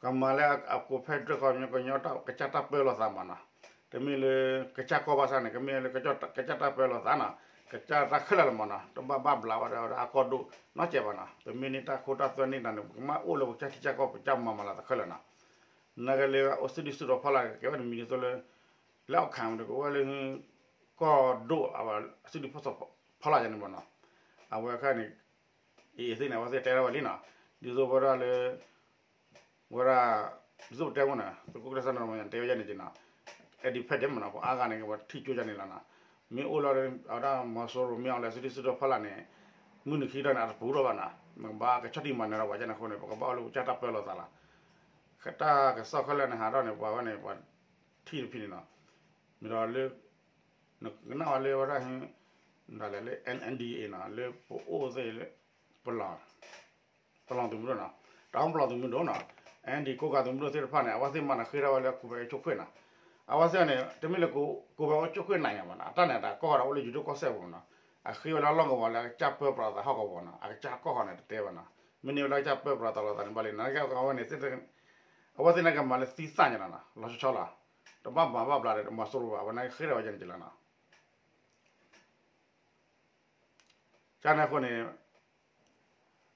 ကမၤလၢအကိးဖဲ drug ခီ ကညီကစၢ်တၢ်ပၢလီၤသးမ့ၢ်နီၤ, တမ့ၢ်လၢကစၢ်ကီၢ်ဘၣ်ဆၣ်န့ၣ် ကမ့ၢ်လၢကစၢ်တၢ်ပၢလီၤသးနီၤ, ကစၢ်တၢ်ခဲလၢာ်လီၤမ့ၢ်နီၤ, တဘၣ်ဘၣ်ဘျးဝဲဒၣ်ဝဲဒၣ်အကီၢ်ဒိၣ်နီတစဲးဘၣ်နီၤ, ပမ့ၢ်န့ၢ်တၢ်ခိတၢ်သွဲန့ၢ်တၢ်န့ၣ် ပကမၢ်အိၣ်လၢပကစၢ်ထံကစၢ်ကီၢ် ပကစၢ်မၤမၤလီၤသးခဲလၢာ်နီၤ, နာ်က့လၢအအိၣ်စုဒုၣ်စုတီၤဖီလာ် ကဲဝဲတမံၤဒ်သိးလၢ လၢအခါမ့ၢ်ဒီး ကအိၣ်ဝဲလၢ ကီၢ်ဒိၣ် စုဒုၣ်စုတီၤဖီလာ်ယါန့ၣ်မ့ၢ်နီၤ, အဝဲခါန့ၣ် အံၤသ့ၣ်န့ၣ် အဝဲသ့ၣ်တဲထီၣ်ဝဲလံနီၤ, ဒ်သိးဝဲဒၣ်လၢ ဝဲဒၣ် ဒ်သိးပတဲမ့ၢ်နီၤ သုးခိၣ်ကျၢၢ်စီၤနီၢ်မၠၣ်တဲဝဲယါန့ၣ်က့နီၤ, အဲဒံးဖဲဒဲးမ့ၢ်နီၤ ပှၤအါဂၤန့ၣ် ပှၤထံၣ်ကၠိယါန့ၣ်လီၤနီၤ, မ့ၢ်အိၣ်လီၤ အဝဲဒၣ်မီၤစိရိၤမ့ၢ်အီၤလၢစုဒုၣ်စုတီၤဖီလာ်န့ၣ် မုၢ်နံၤခံကတၢၢ်န့ၣ် အတပူၤထီၣ်ဘၣ်နီၤ, နကဘၣ်ကဆီၣ်တံၢ်မၤနၢၤဒီးပှၤယါန့ၣ်အဃိန့ၣ် ပကဘၣ်အိၣ်လၢပကစၢ်တၢ်ပၢလီၤသးလီၤ, တၢ်ကစီၣ်ခဲလၢာ်န့ၣ်ဟးထီၣ်န့ၣ် ပှၤဝဲန့ၣ် ပှၤထံၣ်တဖုန့ၣ်နီၤ, မ့ၢ်ဒီးလၢ နကနၣ်ဝဲလၢဝဲဒၣ် ဒ်လဲၣ်လၢ NDAA နီၤ လၢပအိၣ်သ့ၣ်လၢ ပလီၢ် ပလီၢ်သုးမုၢ်ဒိၣ်နီၤ, တၢ်အိၣ်ပလီၢ်သုးမုၢ်ဒိၣ်နီၤ, NDAA ကိးဂၤသုးမုၢ်ဒိၣ်သ့ၣ်တဖၣ်န့ၣ် အဝဲသ့ၣ်မၤန့ၣ်ဃ့ထီၣ်ဝဲလၢ ကိုယ်ပိုင်အုပ်ချုပ်ခွင့် နီၤ, အဝဲသ့ၣ်န့ၣ် တမ့ၢ်လၢ ကိုယ်ပိုင်အုပ်ချုပ်ခွင့် နိုင်ငံ ဘၣ်နီၤ, အတၢ်န့ၣ် တၢ်ကီၢ်ဃီဒီးအိၣ်လၢယိၤဒိၣ်ကီၢ်စဲၣ်ပူၤနီၤ, အဃ့ဝဲလၢအလီၢ်ကဝီၤလၢအကစၢ်ပၢပြးသးဟီၣ်ကဝီၤနီၤ, အကစၢ်ကီၢ်ဃီန့ၣ် တတဲဘၣ်နီၤ, မ့ၢ်န့ၢ်ဝဲလၢအကစၢ်ပၢပြးသးလီၤသးန့ၣ် ဘၣ်လံနီၤ, အဝဲန့ၣ် အဝဲသ့ၣ်န့ၣ်ကမၤလၢသံသၣ်ညါလီၤနီၤ, လီၤဆီဆီလီၤ, တဘၣ်မၤဘၣ်ဘျးဒီးမီၤစိရိၤဘၣ်, အဝဲန့ၣ်ဃ့ထီၣ်ဝဲယါန့ၣ်က့လီၤနီၤ ကန့ၣ်အဃိန့ၣ်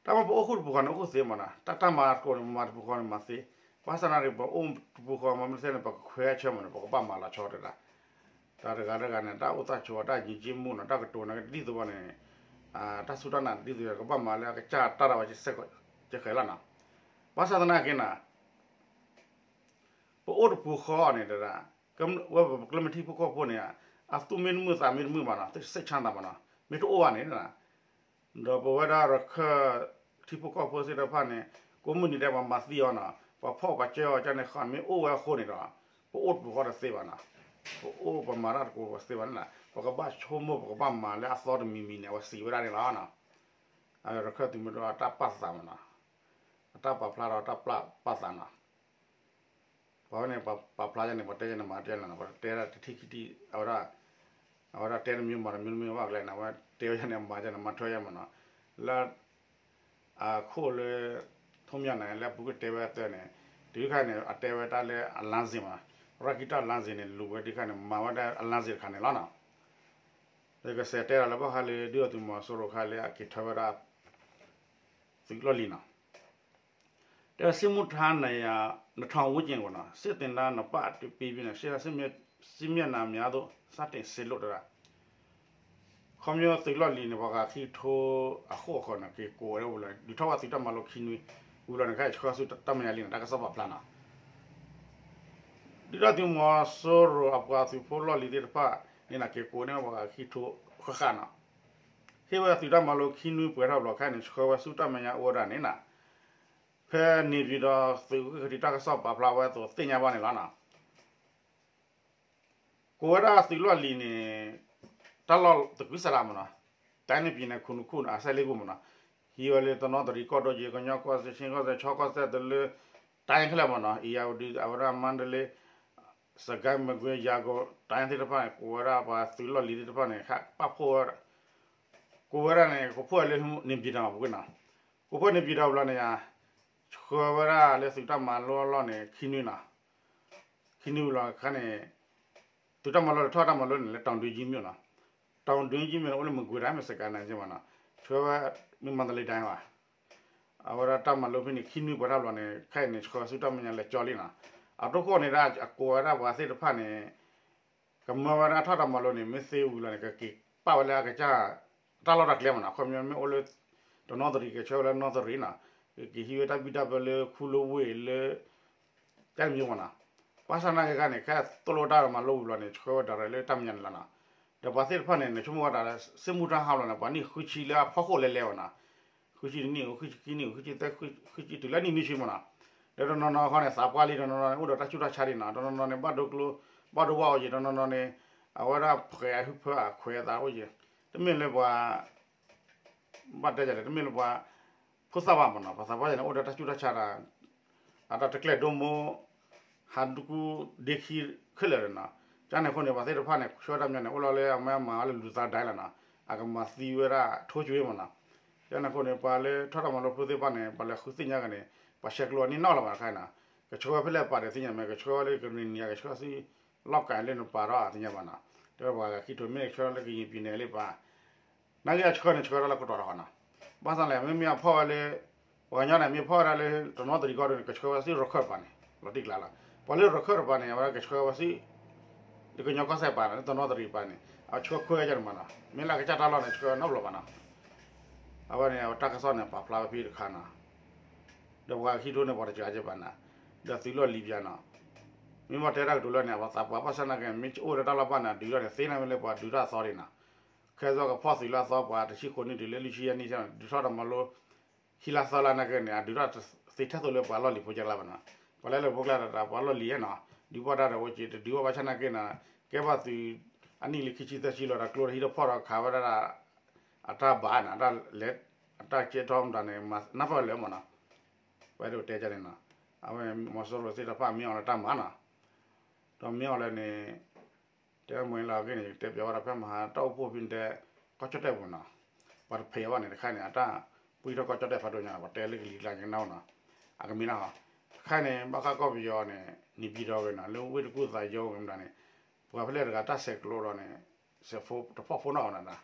တၢ်မ့ၢ်ပအိၣ်ဃူတပူၤဃီန့ၣ် အိၣ်ဃူသ့မ့ၢ်နီၤ, တၢ်တၢ်မၤသကိးန့ၣ် ပမၤတပူၤဃီန့ၣ်မၤသ့, ဘၣ်ဆၣ်သနာ်က့ ပအိၣ်တပူၤဃီမ့ၢ်မ့ၢ်သ့န့ၣ် ပကခွဲးဆၢမ့ၢ်န့ၣ် ပကဘၣ်မၤလီၤဆီတဒၣ်, တၢ်တဂၤတဂၤန့ၣ် တၢ်အိၣ်သးဆိး တၢ်ယဉ်ကျေးမှုနီၤ တၢ်ကတိၤန့ၣ် ဒ်သိးဘၣ်န့ၣ် တၢ်စူၢ်တၢ်နာ်ဒ်သိး ကဘၣ်မၤလၢအကစၢ်တၢ်ဒၣ်ဝဲ ကဃဲၤလီၤနီၤ, ဘၣ်ဆၣ်သနာ်က့နီၤ ပအိၣ်တပူၤဃီန့ၣ်တဒၣ်, ဝဲပကျၢၢ်မ့ၢ်ထံဖိကီၢ်ဖိန့ၣ် အသူၣ်မ့ၢ်တမုာ်သးမ့ၢ်တမုာ်ဘၣ်နီၤ, စိတ်ချမ်းသာ ဘၣ်နီၤ, မ့ၢ်တအိၣ်ဘၣ်န့ၣ်, ဒီးပဝဲဒၣ်ရခၢၣ်ထံဖိကီၢ်ဖိသ့ၣ်တဖၣ်န့ၣ် ကိးမုၢ်နံၤဒဲးပှၤမၤသံအီၤနီၤ, ပှၤဖီၣ်ပှၤကၢအီၤကန့ၣ်ဃီ မ့ၢ်အိၣ်ဝဲအဃိန့ၣ်ဒီး ပအိၣ်တပူၤဃီတသ့ဘၣ်နီၤ, ပအိၣ်ပမၤတၢ်တကိးပသ့ဘၣ်န့ၣ်လီၤ, ပကဘၣ်ဆိကမိၣ် ပကဘၣ်မၤလၢအသီတမံၤမံၤန့ၣ် အဝဲစံးဝဲဒၣ်န့ၣ်လီၤ. အရခၢၣ်သုးမုၢ်ဒိၣ်အတၢ်ပာ်သးမ့ၢ်နီၤ, အတၢ်ပာ်ဖျါထီၣ်တၢ်ပာ်သးနီၤ, ပှၤဝဲန့ၣ် ပာ်ဖျါယါန့ၣ် ပှၤတဲယါန့ၣ် မၤတဲယါန့ၣ် ပှၤတဲဒၣ်တထံၣ်ခံထံၣ် အဝဲဒၣ် အဝဲဒၣ်တဲတမံၤမၤတမံၤတမံၤဘၣ်ကလဲၣ်န့ၣ် အဝဲတဲဝဲယါန့ၣ် မၤယါန့ၣ် မၤထွဲယါမ့ၢ်နီၤ, လၢ အခိၣ်လၢ ထိၣ်မၠၣ်န့ၣ် လၢအပူၤကွံာ်တဲဝဲအသၢန့ၣ် တုၤခါန့ၣ် အတဲဝဲတၢ်လၢအလမ်းစဉ်မ့ၢ်နီၤ, ရၢ်ကံတၢ်လမ်းစဉ်န့ၣ် လူၤဝဲဒၣ်ခါန့ၣ် မၤဝဲဒၣ်အလမ်းစဉ်တခါန့ၣ်လီၤနီၤ. ကစဲးတဲဒီးလၢဘၣ်ဃးလၢ ဒုၣ်ဒါသုးမီၤစိရိၤခါလၢအက့ၤထၢဝဲဒၣ် သုးလီၢ်လံၤနီၤ, တဲ စစ်မှုထမ်း နှစ်ထောင်ဝန်းကျင် ပေါ့နော်, စစ်သင်တန်းနှစ်ပတ်အတွင်းပြီးပြီနဲ့ စစ်မျက်နှာများသို့ စတင်စေလွှတ် တဒၣ်, ခီ ခီဖျိသုးလီၢ်လံၤန့ၣ် ပှၤဂၤခံကထိအဃိအဃိန့ၣ် က့ၤကိးဝဲဒၣ်ဝံၤလီၤ ဒုးထီၣ်ဘၣ်သုးတၢ်မၤလိခံနွံ, ဝံၤလီၤန့ၣ် ခဲအံၤဆှၢဆူတၢ်မဲာ်ညါလံန့ၣ် တၢ်ကစီၣ်ပာ်ဖျါနီၤ. ဒုၣ်ဒါသုးမီၤစိရိၤအပှၤသုးဖိလီၢ်လံၤသ့ၣ်တဖၣ်န့ၣ်နီၤ က့ၤကိးန့ၢ်ပှၤဂၤခံကထိဃၣ်ဃၣ်နီၤ. ဟ့ၣ်ဝဲသုးတၢ်မၤလိခံနွံပှဲၤထီၣ်ဘျီ ခဲအံၤန့ၣ် ဆှၢဝဲဆူတၢ်မဲာ်ညါအိၣ်ဝဲဒၣ်န့ၣ်နီၤ. ဖဲန့ၣ်ပှၤဒီးသုးက့ၢ်ခထံးတၢ်ကစီၣ်ပာ်ဖျါဝဲအသိးသ့ၣ်ညါဘၣ်န့ၣ်လီၤနီၤ. ကိးဝဲဒၣ်သုးလီၢ်လံၤန့ၣ် တၢ်လီၢ်သကုၤဆးဒးမ့ၢ်နီၤ, တိုင်းနဲ့ပြည်နယ် ခုနစ်ခု အစဲးလ့ၣ်ပူၤမ့ၢ်နီၤ, ဟံးဝဲလၢတနီသရံၣ်ကီၢ်ဒိၣ်က့ၤ ကညီကီၢ်စဲၣ် ရှမ်းကီၢ်စဲၣ် ခၠ့ၣ်ကီၢ်စဲၣ်တလၢ တိုင်းခဲလၢာ်မ့ၢ်နီၤ, အ့ၣ်ယၣ်ဝတံၤ အဝဲဒၣ်မါဒလ့ စစ်ကိုင်း မကွေး ရန်ကုန်တိုင်းသ့ၣ်တဖၣ်န့ၣ် ကိးဝဲဒၣ်ပှၤသုးလီၢ်လံၤသ့ၣ်တဖၣ်န့ၣ် ပာ်ဖှိၣ်ဝဲဒၣ် ကိးဝဲဒၣ်န့ၣ် ကဖိၣ်ဝဲလၢန့ၣ်ပံၤတၢ်မ့ၢ်ပူၤကွံာ်နီၤ, ကဖိၣ်န့ၣ်ပံၤတၢ်ဘျီန့ၣ်ယါ, ဆှၢဝဲဒၣ်လၢသုးတၢ်မၤလိအလီၢ်န့ၣ် ခံနွံနီၤ, ခံနွံဘျီခါန့ၣ် သုးတၢ်မၤလိလၢထီၣ်တၢ်မၤလိန့ၣ် လၢတောင်တွင်းကြီးမြို့နီၤ, တောင်တွင်းကြီးမြို့န့ၣ် အိၣ်လၢ မကွေးတိုင်း စစ်ကိုင်းတိုင်း မ့ၢ်နီၤ, ဆှၢဝဲ မ့ၢ်မန္တလေးတိုင်းဘၣ် အဝဲဒၣ်တၢ်မၤလိဖဲန့ၣ် ခံနွံပှဲၤထီၣ်ဘျီန့ၣ် ခဲအံၤန့ၣ် ဆှၢဆူတၢ်မဲာ်ညါလဲၤကၠီလံနီၤ, အတိခိၣ်န့ၣ်ဒၣ်အကိးဝဲဒၣ်ပှၤသ့ၣ်တဖၣ်န့ၣ် ကမၢဝဲဒၣ်ထီၣ်တၢ်မၤလိန့ၣ် မ့ၢ်သ့ဝံၤလီၤန့ၣ် ကက့ၤပာ်ဝဲလၢအကစၢ် တၢ်လီၢ်တၢ်ကျဲမ့ၢ်နီၤ, ခီပညီမ့ၢ်အိၣ်လၢ တနီသရံၣ် ကဆှၢဝဲလၢနီသရံၣ်နီၤ, ကက့ၤဟံးဝဲတၢ်ဘံၣ်တၢ်ဘၢလၢခူလၢဝ့ၢ်လၢ တၢ်မံၤမ့ၢ်နီၤ, ဘၣ်ဆၣ်နာ်က့ခါန့ၣ် ခဲသိၣ်လိတၢ်မၤလိဝံၤလီၤန့ၣ် ဆှၢဝဲဒၣ်လၢတၢ်မဲာ်ညါန့ၣ်လီၤနီၤ, ဒီးပှၤသ့ၣ်တဖၣ်န့ၣ် နဆိကမိၣ်ဝဲဒၣ် စစ်မှုထမ်းဟီၣ်ဘျီန့ၣ် ပှၤနံၣ်ဃုဆံလၢအဖီခိၣ်လဲၤလဲၤမ့ၢ်နီၤ, ဃုဆံတနံၣ် ဃုဆံခံနံၣ် ဃုဆံသၢ ဃုဆံတုၤလၢနံၣ်နွံဆံမ့ၢ်နီၤ, ဒီးတနီၤနီၤခီန့ၣ် သးပှၢ်လံ တနီၤနီၤန့ၣ် အိၣ်ဒီးတၢ်ဆူးတၢ်ဆါလံနီၤ, တနီၤနီၤန့ၣ် ဘၣ်ဒိကျိ ဘၣ်ဒိဘၣ်အီၤက့ၤ တနီၤနီၤန့ၣ် အဝဲဒၣ်ဖှဲးအဟၢဖၢအခွဲးအသးအိၣ်က့ၤ, တမ့ၢ်လၢပှၤ ဘၣ်တဲဒ်လဲၣ် တမ့ၢ်လၢပှၤ ဖိသၣ်ဘၣ်မ့ၢ်နီၤ, ပှၤသးပှၢ်ယဲန့ၣ် အိၣ်ဒီးတၢ်ဆူးတၢ်ဆါဒီး အတၢ်တကျဲၢ်ဒိမိ ဟးဒူကူဒ့ခံခဲလၢာ်ဒီးနီၤ, ကန့ၣ်အဃိန့ၣ် ပှၤသ့ၣ်တဖၣ်န့ၣ် ဆှၢတၢ်မညီန့ၣ် အိၣ်လီၤလၢအမါမၤအီၤလၢလူၤသးဒၣ်လီၤနီၤ, အကမၤသံဝဲဒၣ်ထိၣ်ကွံာ်မ့ၢ်နီၤ, ကန့ၣ်အဃိန့ၣ် ပှၤလၢထီၣ်တၢ်မၤလိဖိသ့ၣ်တဖၣ်န့ၣ် ပှၤလဲၤဃုသ့ၣ်ညါကန့ၣ် ပှၤဆဲးကျိးအနံၣ်နီၣ်လီၤဘၣ်တခါနီၤ, ကဆှၢဝဲဖဲလဲၣ်ပာ်ဒီးသ့ၣ်ညါမ့ၢ် ကဆှၢဝဲလၢကရ့ၣ်နံၤ ကဆှၢဆူ လီၢ်ကၤလၢနပာ်ထီၣ်သ့ၣ်ညါဘၣ်နီၤ, တဲပှၤဂၤခံထိးမ့ၢ်ကဆှၢလၢကရ့ၣ်နံၤပံၤန့ၣ်လၢပာ် နာ်က့အဆှၢန့ၣ် ဆှၢတၢ်လၢကတီၤတခီနီၤ, ဘၣ်ဆၣ်လဲၣ် မ့မ့ၢ်အဖီၣ်ဝဲလၢ ပှၤကညီန့ၣ် မ့ၢ်ဖီၣ်ဝဲဒၣ်လၢ တနီသရံၣ်ကီၢ်ဒိၣ်န့ၣ် ကဆှၢဝဲဆူရခၢၣ်တပၤန့ၣ် လီၤတံၢ်ကျါလီၤ, ပှၤလၢရခၢၣ်တပၤန့ၣ် အဝဲဒၣ်ကဆှၢဝဲဆူ လၢကညီကီၢ်စဲၣ်ပၤန့ၣ် လၢတနီသရံၣ်ပၤန့ၣ် အဆှၢခွဲဝဲဒၣ်န့ၣ်မ့ၢ်နီၤ, မ့ၢ်လၢအကစၢ်တၢ်လီၢ်န့ၣ် ဆှၢနီတဘျီဘၣ်နီၤ, အဝဲန့ၣ် တၢ်ကစီၣ်န့ၣ် ပာ်ဖျါဝဲဖဲတခါနီၤ, ဒီးပှၤခံထိန့ၣ် ပှၤတစှၤကဲဘၣ်နီၤ, ဒီးသုးလီၢ်လံၤပယါနီၤ, မ့ၢ်ဘၣ်တဲတၢ်ကတိၤလၢန့ၣ် အပှၤသးပှၢ်ဘၣ်ဆၣ်နာ်က့ မ့ၢ်အိၣ်လၢတၢ်လီၢ်ဘၣ်န့ၣ် အဒုးထီၣ်န့ၣ် သ့န့ၣ်မ့ၢ်လၢပှၤဒုးထီၣ်အသီဒံးနီၤ, ခဲစီကဖီၣ်သုးလၢအသီပှၤတဆံဃိးနံၣ်တုၤလၢလွံၢ်ဆံယဲၢ်နံၣ်ဆၢနီၤ ဒုးထီၣ်တၢ်မၤလိ ခံလါသီလါနာ်က့န့ၣ် အဒုးထီၣ်သ့ထဲသိးလၢပှၤလီၢ်လံၤဖိကဲလၢဘၣ်နီၤ, ပှၤလၢလၢဖိကျါဒီးပှၤလီၢ်လံၤနီၤ, ဒုးဘၣ်တၢ်ဒီးအိၣ်က့ၤ တဒုးဘၣ်ဘၣ်ဆၣ်နာ်က့နီၤ, ကဲဘၣ်သုး အနံၣ်လၢခံဆံသၢဆံလီၤဒီး ကျိတဟံးထီၣ်ဖီၣ်ဒီးခးဝဲဒၣ် အတၢ်ဘၣ်န့ၣ် အတၢ်လဲၤ အတၢ်ကဲထီၣ်မတၤန့ၣ် နၢ်ပၢၢ်လၢမ့ၢ်နီၤ, ပှၤဒိးတဲကန့ၣ်နီၤ, အဝဲမီၤစိရိၤသ့ၣ်တဖၣ်မ့ၢ်အီၤလၢတၢ်မၤနီၤ, ဒီးမ့ၢ်အီၤလၢန့ၣ် တဲမ့ၢ်လၢအဂ့ၢ်န့ၣ် ယကတဲပျီဝဲဒၣ်ဖဲမဟါတၢ်အိၣ်ဖှိၣ်ဖဲန့ၣ်တဲ ကီၢ်ကၠီၣ်တဲၣ်ပူၤနီၤ, ပှၤတဖံးအီၤဘၣ်န့ၣ်တခါန့ၣ် အတၢ်ပှံထီၣ်ကီၢ်ကၠီၣ်တဲၣ်ဖးဒိၣ်ညါနီၤ, ပှၤတဲလၢကလံၤကျါက့ၤနၢ်နီၤ, အကမ့ၢ်နီၤ, တခါန့ၣ် ဘၣ်ဃးကီၢ်ပယီၤန့ၣ် နေပြည်တော်ဝဲနီၤ, လၢဝ့ၢ်တကူၣ်သးယိဝဲမတၤန့ၣ် ပှၤဖဲလဲၣ်တဂၤတၢ်ဆဲးကျိးဒီးန့ၣ် စဲးဖိတဖီၣ်ဖိနီၣ်အီၤနၤ,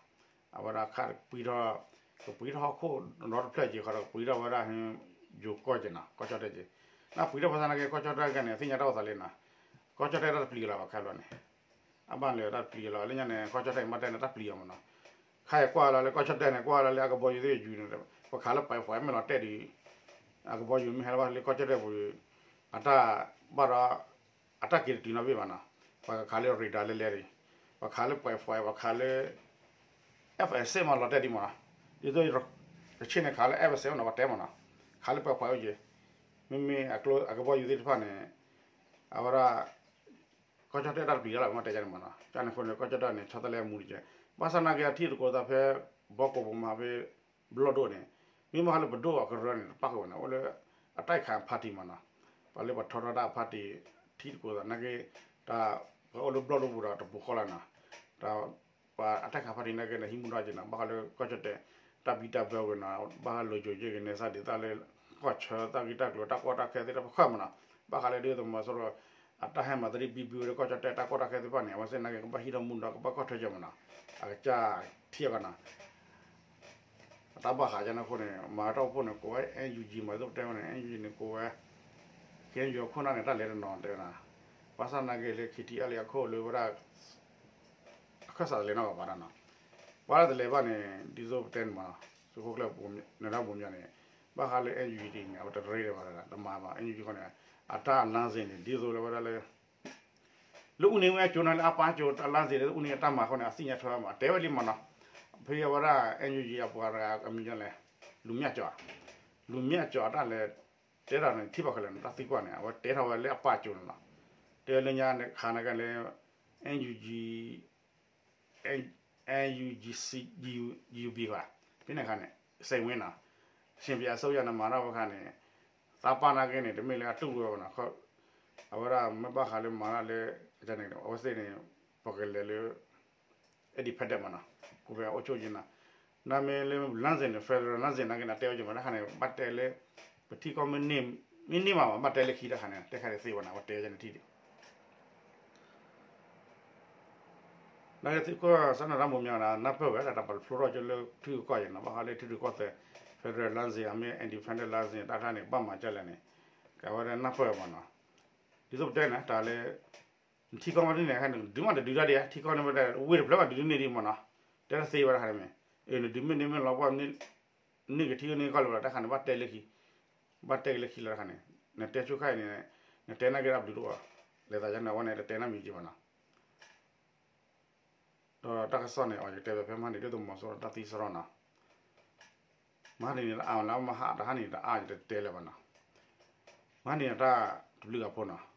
အဝဲဒၣ်ခါပှံထီၣ် ကပှံထီၣ်ဟီၣ်ခိၣ်ဒီတဖျၢၣ်က့ၤဃီဒီး ကပှံထီၣ်ဝဲဒၣ် ယိၤကီၢ်က့ၤနီၤ, ကီၢ်ကၠီၣ်တဲၣ်က့ၤ, နပှံထီၣ်ဖဲသနာ်က့ ကီၢ်ကၠီၣ်တဲၣ်က့ၤန့ၣ် သ့ၣ်ညါတၢ်အိၣ်သးလံနီၤ, ကီၢ်ကၠီၣ်တဲၣ်တၢ်တပျံၤလီၤဘၣ်ခဲဘျီန့ၣ်, အဘၣ်လၢတၢ်တပျံၤလီၤ လၢညါန့ၣ် ကီၢ်ကၠီၣ်တဲၣ်မ့ၢ်တဲန့ၣ် တၢ်ပျံၤအီၤမ့ၢ်နီၤ, ခါအံၤကွၢ်လီၤလၢကီၢ်ကၠီၣ်တဲၣ်န့ၣ် ကွၢ်လီၤလၢအကဘီယူၤသ့ၣ်တဖၣ်န့ၣ် ပှၤခးလၢပှဲၤပှဲၤမ့ၢ်လီၤတဲာ်ဒံး, အကဘီယူၤမ့ၢ်ဟဲလီၤဘၣ်လၢကီၢ်ကၠီၣ်တဲၣ်ပူၤ အတၢ်ဘၣ်ဒီး အတၢ်က့ၤတတုၤနီတဘ့ၣ်ဘၣ်နီၤ, ပှၤကခးလၢ radar လဲလဲဒံး, ပှၤခးလၢပှဲၤပှဲၤ ပှၤခးလၢ F sixteen မ့ၢ်လီၤတဲာ်ဒံးမ့ၢ်နီၤ, ဒ်သိး ကဆ့ၣ်န့ၣ်ခးလၢ F sixteen မ့ၢ်နီၤ ပှၤတဲမ့ၢ်နီၤ, ခးလၢပှဲၤပှဲၤအိၣ်က့ၤ, မ့မ့ၢ်အကျိအကဘီယူၤသ့ၣ်တဖၣ်န့ၣ် အဝဲဒၣ် ကီၢ်ကၠီၣ်တဲၣ်တၢ်တပျံၤတၢ်လီၤ မ့ၢ်တဲယါန့ၣ်မ့ၢ်နီၤ, ကန့ၣ်အဃိန့ၣ် ကီၢ်ကၠီၣ်တဲၣ်န့ၣ် ဆီတလဲအမူတကဲ, ဘၣ်ဆၣ်နာ်က့အထံၣ်သကိးသးဖဲ ဘီကိးပမၤဖဲ ဘျီၣ်ဒိၣ်န့ၣ်, မ့ၢ်ဘၣ်ဃးလၢပဒိၣ်အကရၢန့ၣ် တပၣ်ဃုာ်ဝဲန့ၣ် အိၣ်လၢ အတၢ်ခး party မ့ၢ်နီၤ, ပှၤလၢပှၤထီထီၣ်တၢ် party ထံၣ်သကိးသးနာ်က့, တၢ် ပှၤအိၣ်လၢဘျီၣ်ဒိၣ်ပူၤဒီးတပူၤဃီလီၤနီၤ, တၢ် ပှၤအတၢ်ခး party နာ်က့န့ၣ် ဟံးမူဒါက့ၤနီၤ, ဘၣ်ဃးလၢကီၢ်ကၠီၣ်တဲၣ် တၢ်ဘံၣ်တၢ်ဘၢဝဲနီၤ, ဘၣ်ဃးလၢယိၤယ့ၢ်ဂ့ၤန့ၣ် စးဒ်သိးလၢ ကီၢ်ဆၢတၢ်ဂ့ၢ်တၢ်ကျိၤ တၢ်ကီတၢ်ခဲသ့ၣ်တဖၣ်မ့ၢ်နီၤ, ဘၣ်ဃးလၢဒ်သိးမီၤစိရိၤ အတၢ်ဟဲမၤသရံးဘံဘံဝဲလၢကီၢ်ကၠီၣ်တဲၣ် တၢ်ကီတၢ်ခဲသ့ၣ်တဖၣ်န့ၣ် အဝဲသ့ၣ်နာ်က့ ကဘၣ်ဟံးထီၣ်မူဒါ ကဘၣ်ကွၢ်ထွဲက့ၤမ့ၢ်နီၤ, အကစၢ်ထံအကနီၤ အတၢ်ဘၣ်ဃးကန့ၣ်အဃိန့ၣ် မၤတၢ်အိၣ်ဖှိၣ်န့ၣ် ကိးဝဲ NUG မၤသ့ၣ်ပတဲဝဲန့ၣ် NUG န့ၣ်ကိးဝဲ KNU အခိၣ်အနၢ်န့ၣ် တၢ်လဲၤတနီၤတဲဝဲဒၣ်, ဘၣ်ဆၣ်နာ်က့လၢ KTLA အခိၣ်လၢဝဲဒၣ် အခၢၣ်စးတလဲၤနီတဂၤဘၣ်ဒၣ်နီၤ, ပှၤတလဲၤဘၣ်န့ၣ် ဒ်သိးပတဲန့ၣ်မးနီၤ, သုးခိၣ်ကျၢၢ် နဒါဘိမၠီန့ၣ် ဘၣ်ဃးလၢ NUG န့ၣ် အဝဲတရ့ဒံးဘၣ် တမၤဘၣ် NUG ဃီန့ၣ် အတၢ်လမ်းစဉ်န့ၣ် ဒ်သိးလၢဝဲဒၣ်လၢ လၢအူန့ၣ်ဝဲကၠိနီၤ လၢအပၢ်ကၠိတၢ်လမ်းစဉ်လၢအူန့ၣ်အတၢ်မၤဃီန့ၣ် အသ့ၣ်ညါထွဲမး တဲဝဲလံမးနီၤ, ဖဲအဝဲဒၣ် NUG အပှၤတဂၤအမံၤလၢ လူမြတ်ကျော်, လူမြတ်ကျော် အတၢ်လဲၤ တဲတၢ်န့ၣ် ထံၣ်ဘၣ်ခဲလၢာ်န့ၣ် တၢ်သံကွၢ်န့ၣ် အဝဲတဲထီၣ်ဝဲလၢအပၢ်ကၠိန့ၣ်လီၤ, တဲဝဲလၢညါခါန့ၣ်ကလဲၣ် NUG NUG GUB ဘၣ်, ဖဲန့ၣ်အခါန့ၣ် စဲးဝ့နီၤ, စံးပယၤအစိုးရန့ၣ် မၤထီၣ်ဝဲအခါန့ၣ် သးပၢ်နာ်က့န့ၣ် တမ့ၢ်လၢအတူၢ်ဝဲဘၣ်နီၤ, အဝဲဒၣ်မ့ၢ်ဘၣ်ဃးလၢမၤတၢ်လၢ အဝဲသ့ၣ်န့ၣ် ပကလဲၤလၢ independent မးနီၤ, ကဘၣ်အိၣ်ဆိးက့ၤနီၤ, နမ့ၢ်လၢ လမ်းစဉ်န့ၣ် federal လမ်းစဉ်နာ်က့န့ၣ် တဲဝဲက့ၤမး တၢ်ခါန့ၣ် ဘၣ်တဲလၢ ပထံကီၢ်မ့ၢ်န့ၢ်မး ဘၣ်တဲလၢခံတၢ်ခါန့ၣ် တဲခါန့ၣ်သ့ဝဲနီၤ အဝဲတဲဝဲန့ၣ်ထံၣ်ဒံး နာ်က့သုးခိၣ်စးနၢၤတၢ်ဘိမၠီန့ၣ် နၢ်ပၢၢ်ဝဲဒၣ်တၢ်ပာ်ဖျိထီၣ်က့ၤလၢထံဂုၤကီၢ်ဂၤနီၤ, ဘၣ်ဃးလၢထံရူၢ်ကီၢ်သဲး federal လမ်းစဉ် အမ့ၢ် independent လမ်းစဉ် တၢ်ခါန့ၣ် ဘၣ်မၤဒ်လဲၣ်န့ၣ် ကဝဲဒၣ်နၢ်ပၢၢ်မးနီၤ, ဒ်သိးပတဲန့ၣ် တၢ်လၢ နထံကီၢ်မ့ၢ်တန့ၢ် နဒုးမ့ၢ်တဒုးတၢ်ဒံးဧါ, ထံကီၢ်န့ၣ်မ့ၢ်တဝ့ၢ်တဖျၢၣ်ဘၣ်ဒုးတန့ၢ်ဒံးမးနီၤ, တဲတၢ်သ့ဝဲဒၣ်ခါန့ၣ်မ့ၢ်, နဒုးမ့ၢ်န့ၢ်မ့ၢ်လီၤပှီၢ် န့ၢ်က့ၤထံကီၢ်န့ၢ်ကီၢ်လၢၤဘၣ် တၢ်ခါန့ၣ် ဘၣ်တဲလၢခံ, ဘၣ်တဲက့ၤလၢခံလီၤတၢ်ခါန့ၣ်, နတဲဆိခါအံၤန့ၣ် နတဲနာ်က့တၢ်ဘျုးတအိၣ်, လဲၤသးယါန့ၣ် အဝဲန့ၣ် တတဲနီတမံၤက့ၤဘၣ်နီၤ ဒီးတၢ်ကစီၣ်န့ၣ် အီၤယတဲဖဲဖဲမဟါန့ၣ် ဒ်သိးမီၤစိရိၤတၢ်သံစရီနီၤ, မဟါတနံၤန့ၣ်တအါလၢမဟါတဟါန့ၣ်တအါ ယတတဲလၢၤဘၣ်နီၤ, မဟါတနံၤန့ၣ်တၢ်တဘျုးဂၤဖိနီၤ,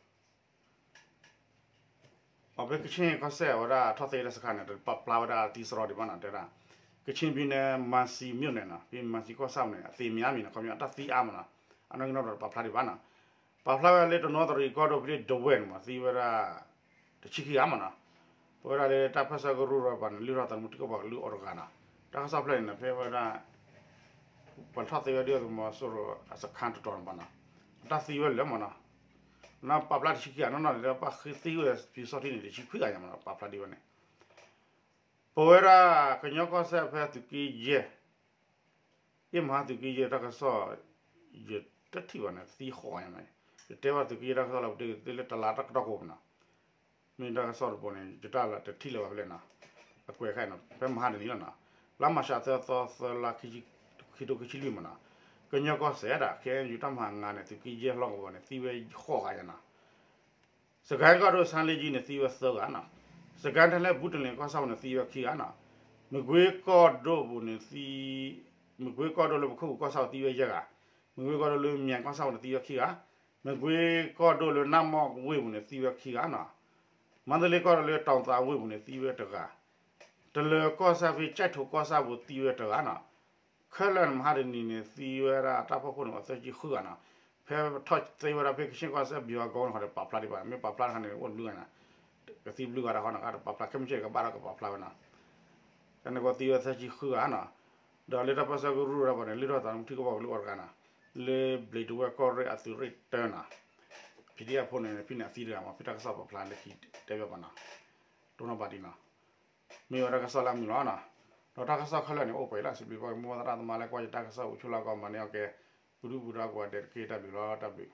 အဖဲကဆ့ၣ်ကီၢ်စဲၣ်အဝဲဒၣ်ထီၣ်သ့တၢ်စခါန့ၣ် တပာ်ဖျါဝဲဒၣ်သံစရီဒံးဘၣ်နီၤ, တဲဒၣ် ကဆ့ၣ်ဘံန့ၣ် မၤစံၤမ့ၢ်န့ၣ်နီၤ, ဖဲမၤစံၤကီၢ်ဆၣ်န့ၣ် အသ့ၣ်မံၤအါမံၤနီၤ, ခီပညီအတၢ်သံအါမးနီၤ, အနီၢ်ကနီၢ်ဒီးတပာ်ဖျါဒံးဘၣ်နီၤ, ပာ်ဖျါဝဲလၢတနီသရံၣ်ကီၢ်ဒိၣ်ဖဲဒဝဲၢ်န့ၣ်မး သံဝဲဒၣ် တဆံခံဂၤမးနီၤ, ပဝဲဒၣ်လၢတၢ်ပၢၢ်ဆၢကရူၢ်ဒီးပှၤန့ၣ် လုၢ်ထီၣ်သးသမူထံကီၢ်ပှၤကလုာ်အိၣ်တဂၤနီၤ, တၢ်ကစီၣ်ဖျၢၣ်န့ၣ် ဖဲဝဲဒၣ် ပှၤထီၣ်သ့ဝဲဒၣ်မီၤစိရိၤအစခါတတီၤန့ၣ်မးနီၤ, အတၢ်သံဝဲလၢာ်မးနီၤ, နပာ်ဖျါတဆံခံဂၤနီၤနီၤန့ၣ် ပှၤဃ့သံဝဲပျံၤစီထံန့ၣ် တဆံခွံဂၤညါမးနီၤ ပာ်ဖျါဒံးဝဲန့ၣ် ပဝဲဒၣ်ကညီကီၢ်စဲၣ်ဖဲသုးက့ယဲၢ် ယမၤသုးက့ယဲၢ်တၢ်ကစီၣ် ယတထံၣ်ဘၣ်န့ၣ် သံဃိးဂၤညါန့ၣ်, ယတဲဘၣ်သုးက့ယဲၢ်တၢ်ကစီၣ်လၢပတုၤသ့လၢတလါတၢ်ကတီၢ်ကိးပူၤနီၤ, မ့ၢ်တၢ်ကစီၣ်တဘိန့ၣ် ယတၢ်လၢတထံၣ်လၢၤဘၣ်ဖဲလဲၣ်နီၤ, အကွဲးခဲအံၤနီၤ ဖဲမဟါတနံၤလီၤနီၤ, လါမၢ်ၡးသၢသီသၢလါ ခံကထိခံဆံလွံၢ်မးနီၤ, ကညီကီၢ်စဲၣ်ဒၣ် ခ့ၣ်အဲၣ်ယူၣ် တၢ်မၤငါန့ၣ် သုးက့ယဲၢ်လီၢ်ကဝီၤန့ၣ် သံဝဲဃိးဂၤညါနီၤ စကဲကီၢ်ဒိၣ် ဆါလ့ကၠံန့ၣ် သံဝဲသၢဂၤနီၤ, စကဲထဲလၢဘူးတလ့ၣ်ကီၢ်ဆၣ်ပူၤန့ၣ် သံဝဲခံဂၤနီၤ, မကွ့ကီၢ်ဒိၣ်ပူၤန့ၣ်သံ, မကွ့ကီၢ်ဒိၣ်လၢပခိၣ်ပူၤကီၢ်ဆၣ်ပူၤသံဝဲယဲၢ်ဂၤ, မကွ့ကီၢ်ဒိၣ်လၢမၠဲၣ်ကီၢ်ဆၣ်ပူၤန့ၣ်သံဝဲခံဂၤ, မကွ့ကီၢ်ဒိၣ်လၢနါမီၢ်ဝ့ၢ်ပူၤန့ၣ်သံဝဲခံဂၤနီၤ, မါတလ့ကီၢ်ဒိၣ်လၢတီၤသးဝ့ၢ်ပူၤန့ၣ်သံဝဲတဂၤ, တလၢၤကီၢ်ဆၣ်ဖဲကၠဲၣ်ထိးကီၢ်ဆၣ်ပူၤသံဝဲတဂၤနီၤ ခဲလၢာ်န့ၣ် မဟါတနံၤန့ၣ် သံဝဲဒၣ်တၢ်ဖှီၣ်ဖိန့ၣ် အသၢဆံဃုဂၤနီၤ, ဖဲထီၣ်သ့ဝဲဒၣ်ဖဲကဆ့ၣ်ကီၢ်စဲၣ် ဘံၣ်ဝါကီန့ၣ် ခီဒီးပာ်ဖျါဒံးဘၣ်, မ့ၢ်ပာ်ဖျါတခါန့ၣ် အိၣ်တဘျုးဂၤနီၤ, ကသံဘျုးဂၤတခီနီၤ ကတပာ်ဖျါ ခဲမုၢ်ဆ့ၣ်ကဘၣ်ဒီးကပာ်ဖျါဝဲနီၤ, တၢ်န့ၣ်ကီးသံဝဲသၢဆံဃုဂၤနီၤ, ဒီးလၢတၢ်ပၢၢ်ဆၢကရူၢ်ဝဲဒၣ်ပှၤန့ၣ် လုၢ်ထီၣ်သးသမူထံကီၢ်ပှၤကလုာ်အိၣ်တဂၤနီၤ, လၢဘျံးဒဝဲၢ်ကီၢ်ရ့ၣ်အသုးရ့ၣ်တၢနီၤ, ဖံးဒံအဖိန့ၣ် ဖဲန့ၣ်အသံတဂၤမး ဖဲတၢ်ကစီၣ်ပာ်ဖျါလၢခံတဲဘၣ်ပှၤနီၤ, တိၢ်နီၣ်ဘၣ်ဒံးနီၤ မ့ၢ်ဝဲတၢ်ကစီၣ်လၢအမုာ်လီၤနီၤ, ဒီးတၢ်ကစီၣ်ခဲလၢာ်န့ၣ် အိၣ်ပှဲၤလီၤ စံးဘျုးဘၣ်က့ၤ မိၢ်ပၢ်သရၣ်သမါလၢကွၢ်ယတၢ်ကစီၣ် အိၣ်ဆူၣ်လၢကီၢ်မၤန့ၢ်အီၤကဲ ပဒုၣ်ပဒါကိးဂၤဒဲးတက့ၢ် တၢ်ဘျုးလီၤ တၢ်ဘျုး